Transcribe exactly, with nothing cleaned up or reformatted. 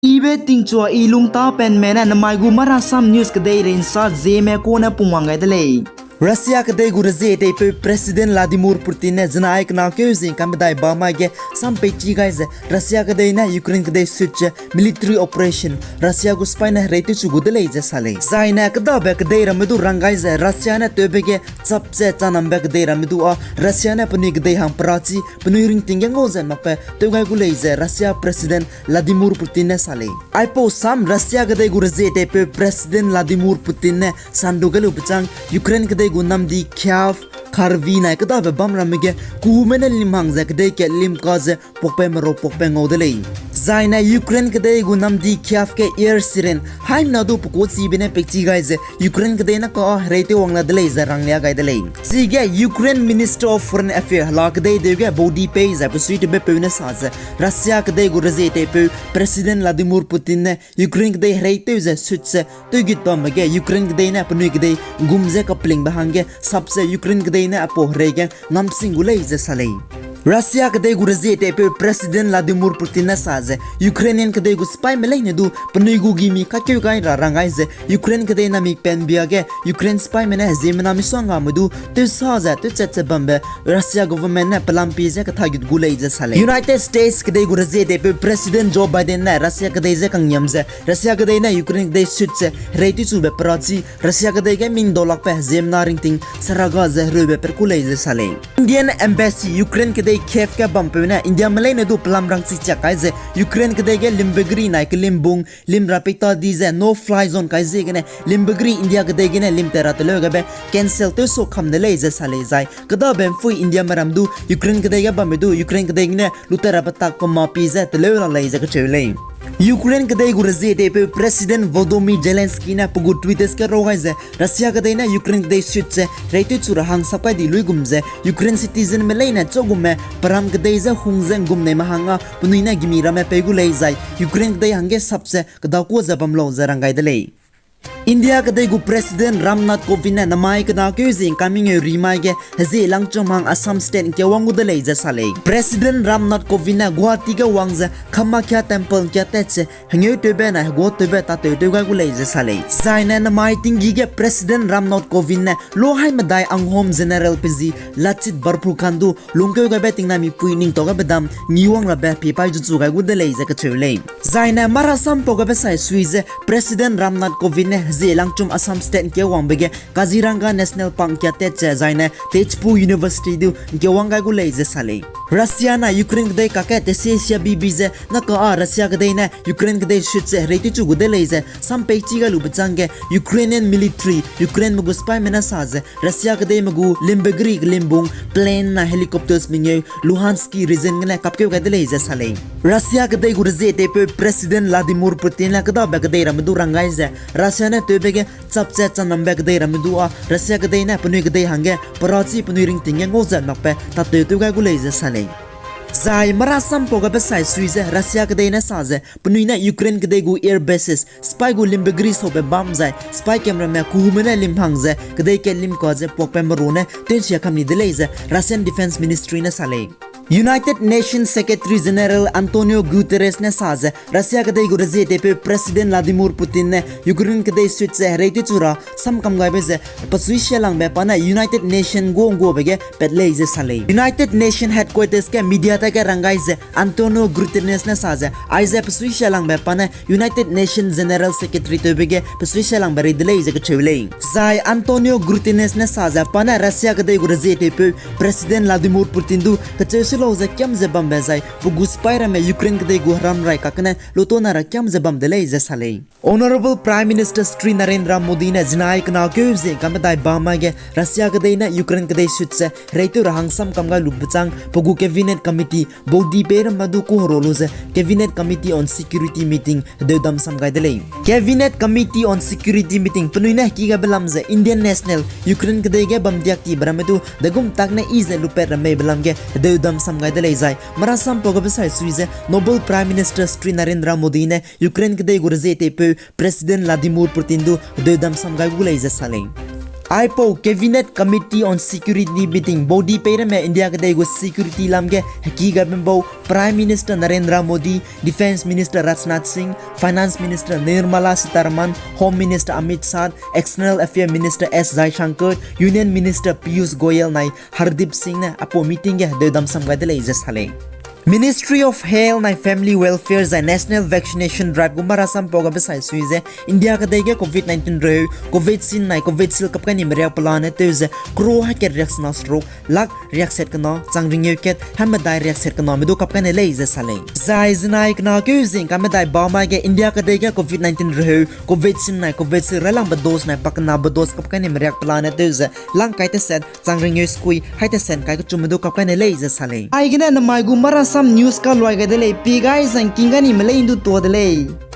Ibe tingchua i lungtapenme ne namai gu Marasam News kedeirei nsa zieme kune pungwang gai de lei. Russia kedei gu rezie teipeu President Vladimir Putin ne zinai kena keu zing kam medai ba mai ge sam peichi gai ze Russia kedei ne Ukraine kedei sut ze military operation Russia gu sipai ne herei tewchu gu de lei ze sa lei. Zai ne kêdabe kedei ramme du rang gai ze Russia ne tewbe ge chap ze chanambe kedei ramme du â Russia ne penui kedei hang perachi penui ringting ge ngau ze makbe tew gai gu lei ze Russia President Vladimir Putin ne sa lei. Aipau sam Russia kedei gu rezie teipeu President Vladimir Putin ne sandu ge lu bechâng Ukraine kedei gu namdi Kyiv, Kharkiv nai kêdabe bam ramme ge kuhume ne lim hang ze kedei kat lim ka ze puakpe merau puakpe ngau de lei. Zai ne Ukraine kedei gu namdi Kyiv ge air siren haimna du pekuachibe ne peichi gai ze Ukraine kedei ne ka â herei tew wang la de lei ze ranglia gai de lei. Chige Ukraine Minister of Foreign Affairs hela kedei deu ge baudi pei zai pesui tewbe peu ne sa ze Russia kedei gu rezie teipeu President Vladimir Putin ne Ukraine kedei herei tew ze sut ze tewgut bambe ge Ukraine kedei ne penui kedei gum ze kapelingbe hangge sap ze Ukraine kedei ne aipau herei ge ngamsing gu lei ze sa lei. Russia kedei gu rezie teipeu President Vladimir Putin ne sa ze Ukrainian kedei gu sipaime leine du penui gu gimi kakeu gai ra rang gai ze Ukraine kedei na mik penbia ge Ukraine sipaime ne heziemena misuangame du tewsa ze tewchat ze bambe Russia government ne pelam pie ze kathagut gu lei ze sa lei. United States kedei gu rezie teipeu President Joe Biden ne Russia kedei je kangngiam ze Russia kedei ne Ukraine kedei sut ze herei tewchube perachi Russia kedei ge mingdaulakbe heziemena ringting saraga ze hereube perku lei ze sa lei. Indian Embassy Ukraine kedei Kyiv ge bampeu ne Indiame leine du pelam rangchi chiak kai ze Ukraine kedei ge limbe geri nai kelimbung lim ra peita di ze no fly zone kai ziegene limbe geri India kedei gene limtat ra teleu gabe cancel tewsu kam de lei ze sa lei zai kêdabe mpui Indiame ram du Ukraine kedei ge bambe du Ukraine kedei gene lutat rabe tak kema pie ze teleu la lei ze kacheu lei. Ukraine kedei gu rezie teipeu President Volodymyr Zelensky ne pe gu Twitter ge rau gai ze Russia kedei ne Ukraine kedei sut ze herei tewchu ra hang sap kai di luigum ze Ukraine citizenme leine chaugumme peram kedei je hung ze nggumneime hang â penui ne gimi ramme pei gu lei zai Ukraine kedei hangge sap ze kedakua ze bam lau ze rang gai de lei. India kedei gu President Ram Nath Kovind ne namai kena keu zing kamingeu ri mai ge hezie langchum hang Assam State ngkewang gu de lei ze sa lei. President Ram Nath Kovind ne Guwahati ge wang ze Kamakhya Temple ngkiatat ze hengeu tewbe nai heguâ tewbe tatew tew gai gu lei ze sa lei. Zai ne namai tinggi ge President Ram Nath Kovind ne lo hai medai anghom General pe zi Lachit Borphukan du lungkeu gaibe tingnai mipui ningtau gabe dam ngiwang rabe pie pai zuchu gai gu de lei ze kacheu lei. Zai ne marasam pau gabe sai sui ze President Ram Nath Kovind ne hezie langchum Assam State ngkewangbe ge Kaziranga National Park ngkiatat ze zai ne Tezpur University du ngkewang gai gu lei ze sa lei. Russia na Ukraine kedei kakge tesie siabibi ze naka â Russia kedei ne Ukraine kedei sut ze herei tewchu gu de lei ze sam peichi gai lube chângge Ukrainian military Ukraineme gu sipaime ne sa ze Russia kedeime gu limbe geri kelimbung plane na helicopters mengeu Luhansk region gene kapkeu gai de lei ze sa lei. Russia kedei gu rezie teipeu President Vladimir Putin ne kêdabe kedei ramme du rang gai ze Russia ne tewbe ge chap ze chanambe kedei ramme du â Russia kedei ne penui kedei hangge perachi penui ringting ge ngau ze nakbe tatew tew gai gu lei ze sa lei. Zai marasam pau gabe sai sui ze Russia kedei ne sa ze penui ne Ukraine kedei gu air bases sipai gu limbe geri saube bam zai sipai cameramme kuhume ne lim hang ze kedei kat lim ka ze puakbe meru ne tewnsia kam ni de lei ze Russian Defense Ministry ne sa lei. United Nations Secretary General Antonio Guterres ne sa ze Russia kedei gu rezie teipeu President Vladimir Putin ne Ukraine kedei sut ze herei tewchu ra sam kam gaibe ze pesui sialangbe pa ne United Nation guangguabe ge pat lei ze sa lei. United Nation headquarters ge media ta ge rang gai ze Antonio Guterres ne sa ze aize pesui sialangbe pa ne United Nation General Secretary tewbe ge pesui sialangbe rei de lei ze kacheu lei. Zai Antonio Guterres ne sa ze pa ne Russia kedei gu rezie teipeu President Vladimir Putin du kacheu se lau ze kiam ze bambe zai pe gu sipai ramme Ukraine kedei gu heram rai kakgene lutona ra kiam ze bam de lei ze sa lei. Honourable Prime Minister Shri Narendra Modi ne zinai kena keu ze kemedai ba mai ge Russia kedei ne Ukraine kedei sut ze herei tew ra hang sam kam gai lube chang pe gu Cabinet Committee baudi pei ramme du kuhero lu ze Cabinet Committee on Security meeting hedeu dam sam gai de lei. Cabinet Committee on Security meeting penui ne heki gabe lam ze Indian national Ukraine kedei ge bam diak tibe ramme du degum tak ne i ze lupat ramme be lam ge hedeu dam sam gai de lei zai marasam pau gabe sai sui ze Honourable Prime Minister Shri Narendra Modi ne Ukraine kedei gu rezie teipeu President Vladimir Putin du hedeu dam sam gai gu lei ze sa lei. Aipau Cabinet Committee on Security meeting body pei ramme India kedei gu security lam ge heki gabe bau Prime Minister Narendra Modi, Defence Minister Rajnath Singh, Finance Minister Nirmala Sitharaman, Home Minister Amit Shah, External Affairs Minister S Jaishankar, Union Minister Piyush Goyal nai Hardeep Singh ne aipau meeting ge hedeu damsam gai de lei ze sa lei. Ministry of Health nai Family Welfare zai National Vaccination Drive gu marasam pau gabe sai sui ze India kedei ge Covid nineteen reheu Covaxin nai Covishield kap kai nime riak pelane tew ze crore haikat riaksena seruk lakh riakset kena chang ringeu kat haimedai riakset kename du kap kai ne lei ze sa lei. Zai zenai kena keu zing kamedai bamai ge India kedei ge Covid nineteen reheu Covaxin nai Covishield railangbe dose nai pakenabe dose kap kai nime riak pelane tew ze lang kai teset chang ringeu sekui hai teset kai kechume du kap kai ne lei ze sa lei. Aigene namai gu marasam news kaluai gai de lei, pi gai zangking gai nime lei ndu tua de lei.